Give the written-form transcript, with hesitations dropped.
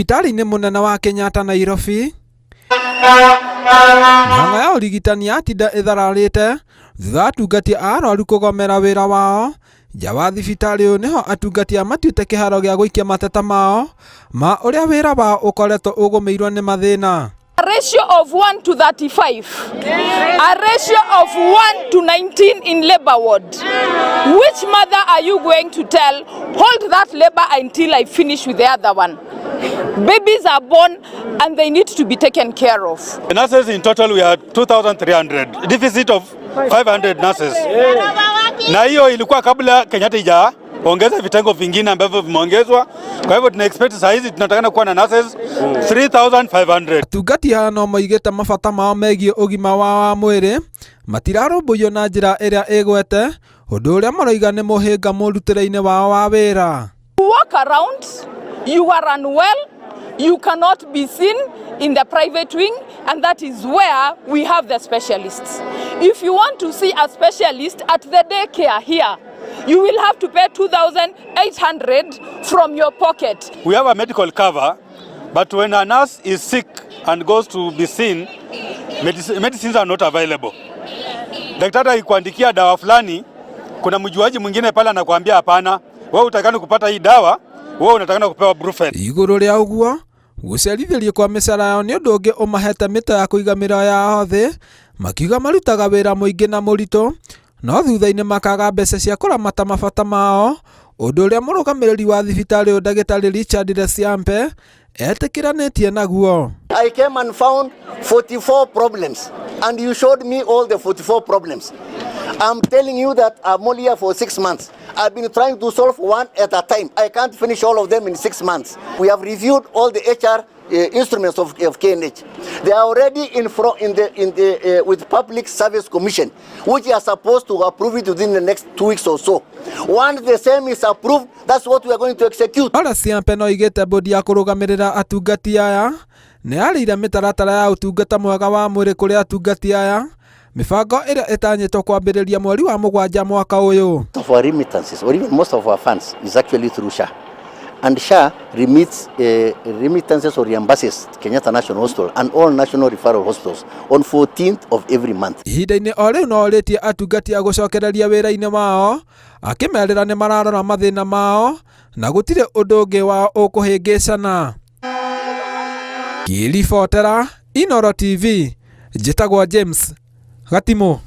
Thibitarĩ-inĩ mũnene wa Kenyatta Nairobi, mĩhang'o ya ũrigitani yatinda ĩthararĩte thutha wa atungati a arwaru kũgomera wĩra wao. Nja wa thibitarĩ ũyũ nĩho atungati aya matuĩte kĩharo gĩa gũikia mateta mao ma ũrĩa wĩra wao ũkoretwo ũgũmĩirwo nĩ mathĩna. A ratio of 1 to 35, a ratio of 1 to 19 in labor ward. Which mother are you going to tell, hold that labor until I finish with the other one? Babies are born and they need to be taken care of. The nurses in total we are 2300, deficit of 500 nurses. Na hiyo ilikuwa kabla Kenyatta ija ongeza vitengo vingine ambavyo vimeongezwa. Kwa hivyo tuna expect saa hizi tunatakana kuwa na nurses 3500. Atungati aya no moigĩte mabata mao megiĩ ũgima wao wa mwĩrĩ matirarũmbũiyo na njĩra ĩrĩa ĩgwete, ũndũ ũrĩa maroiga nĩ mũhĩnga mũrutĩre-inĩ wao wa wĩra. You walk around, you are unwell, you cannot be seen in the private wing, and that is where we have the specialists. If you want to see a specialist at the daycare here, you will have to pay 2,800 from your pocket. We have a medical cover, but when a nurse is sick and goes to be seen, medicines are not available. Daktari akikuandikia dawa fulani, kuna mjuaji mwingine pale anakuambia hapana, wewe utakana kupata hii dawa, wewe unatakana kupewa Brufen. Igũrũ rĩa ũguo, gũcerithĩrio kwa mĩcara yao nĩ ũndũ ũngĩ ũmahete mĩto ya kũiga mĩroyo yao thĩ, makiuga marutaga wĩra mũingĩ na mũritũ, no thutha-inĩ makaga mbeca cia kũramata mabata mao, ũndũ ũrĩa mũrũgamĩrĩri wa thibitarĩ ũyũ ndagĩtarĩ Richard Lesiampe etĩkĩranĩtie naguo. I came and found 44 problems, and you showed me all the 44 problems. I'm telling you that I'm only here for 6 months. I've been trying to solve one at a time. I can't finish all of them in 6 months. We have reviewed all the HR instruments of KNH. They are already in front in the with Public Service Commission, which are supposed to approve it within the next 2 weeks or so. Once the same is approved, that's what we are going to execute. Lesiampe no oigĩte bodi ya kũrũgamĩrĩra atungati aya nĩ yarĩire mĩtaratara ya ũtungata mwega wa mwĩrĩ kũrĩ atungati aya, mĩbango ĩrĩa ĩtanyĩtwo kwambĩrĩria mweri wa mũgwanja mwaka ũyũ. Most of our remittances, or even most of our funds, is actually through SHA. And SHA remits remittances or reimburses Kenyatta National Hospital and all national referral hospitals on 14th of every month. Ihinda-inĩ o rĩu no orĩtie atungati a gũcokereria wĩra-inĩ wao, akĩmerĩra nĩ mararora mathĩna mao na gũtirĩ ũndũ ũngĩ wao ũkũhĩngĩcana. Ngĩribotera Inooro TV, njĩtagwo James Gatimũ.